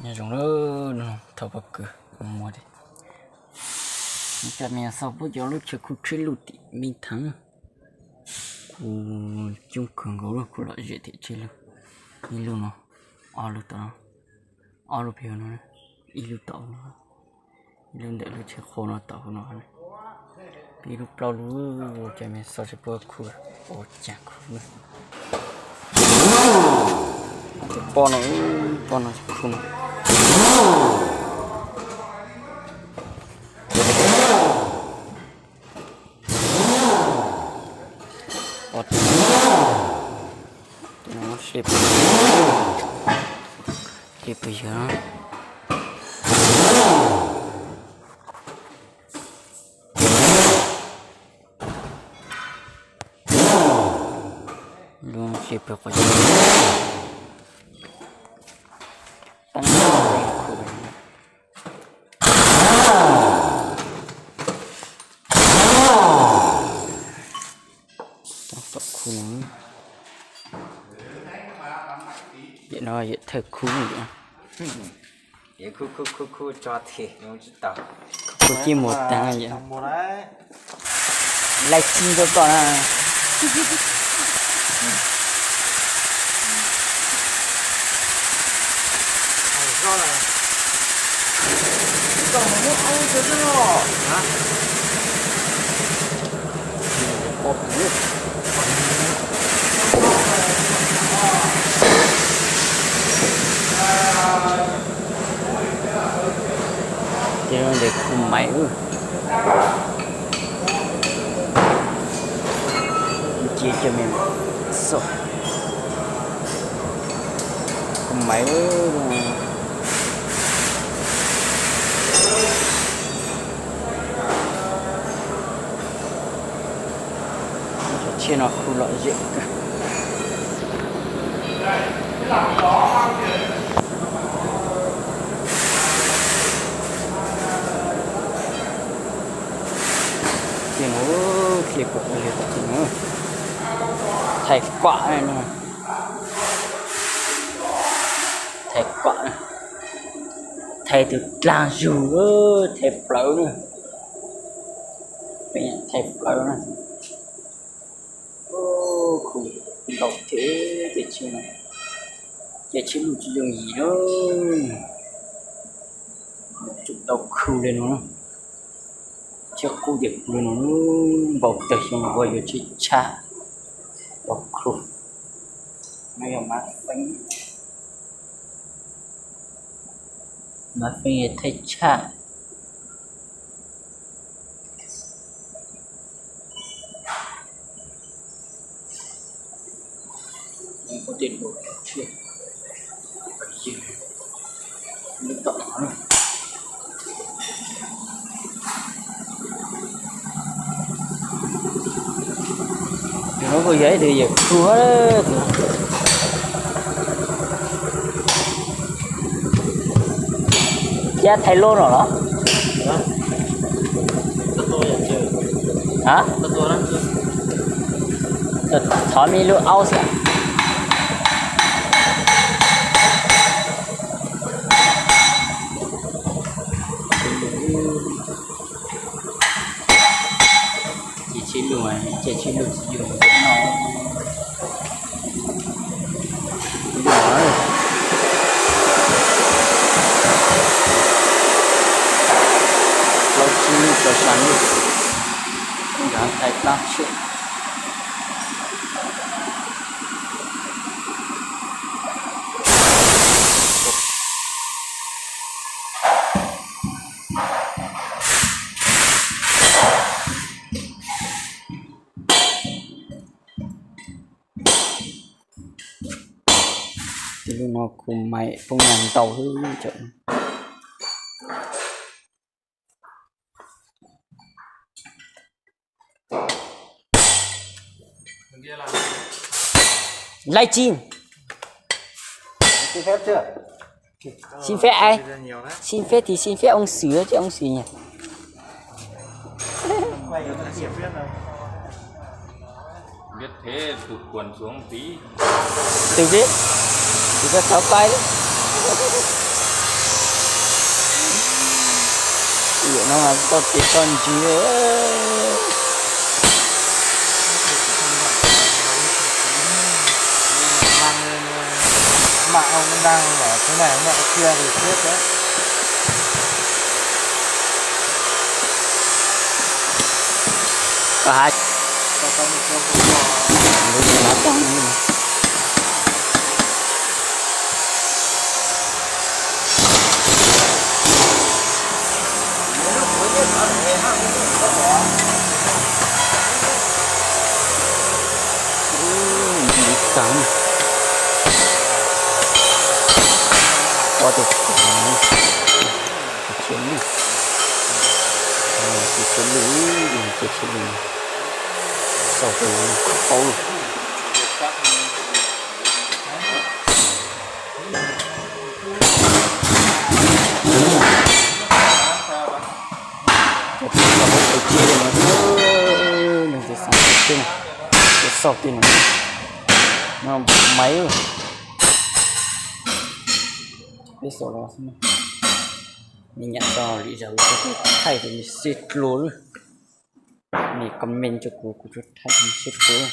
Nyob zoo, thaum pob kws muag tias, cov me nyuam xauj pub cov lub tsheb khu tsheb luj tim me theev. Kuv coob kawg nkaus lub, kuv lom zem thiab tsheb luj. Ib lub no, ob lub tom no, ob lub pem no, ib lub tom no, ib lub ntawm lub tsheb qhua no tom hauv no, peb lub plaub lub. Cov me nyuam xauj tsis pub khu, ua cas khu na. Cov pob no, pob no khu no. Pob, ces pw yog lub tsis pw qhov, poob khu. Tau tom khu no. Yam no yam thawj khu. Khu khu khu khu tso thi, khu cij mus tag yam. Laij cib rau koj na. Ces ntawm khu maiv, ces cov me xauj, khu maiv. Cov tsheb no khu lom zem kawg. Ces mus, ces kuv li, ces mus thaiv kuam no, thaiv kuam, thaiv tus dlaag zug, thaiv plawv na, thaiv plawv na. Khu ntau thiab, ces tsheb, ces tsheb luj tsis yooj yim na. Tsum tau khu li no, tsheb qub ces khu li no, npaum tawg xyoo ua yuav tsheb tshaj, tau khu. No yog mab feeb, mab feeb thaij tshaj. Tus no kuj yog ib tug yawm khu. Cab thaij lub no los? Thov me lub aub xwb. Ces tsheb luj, ces tsheb luj tsis yog no. Plaub tsib lub rau xya lub, nkag thaiv plab tshiab. Tej lub no kuv mais poob ntau xwb. Laij tsis xin phép ai, xin phép thì xin phép ông Sử chứ ông Sử nhỉ. Biết thế tụt quần xuống tí. Từ biết thì có sáu quay đấy. Tiam no toj kev toj ntsig. Mam ua nqaij los txog na, mam ua kiag li thiab. Koj hais. Ub, ntxim tag na. Ob tus, tus tshiab lwj, tus tshiab lwj, tus tshiab lwj, xauj tus paub lawm. Cov tib tau hauv pes tsawg no, nws txiv xav tib xwb na, ces xauj tib no, no maiv. Peb xauj los xwb, nws nyam txog lwm zaus kuv thaij ces nws sib dlua lawm. Nws comment rau kuv, kuv tsuas thaij nws sib dlua.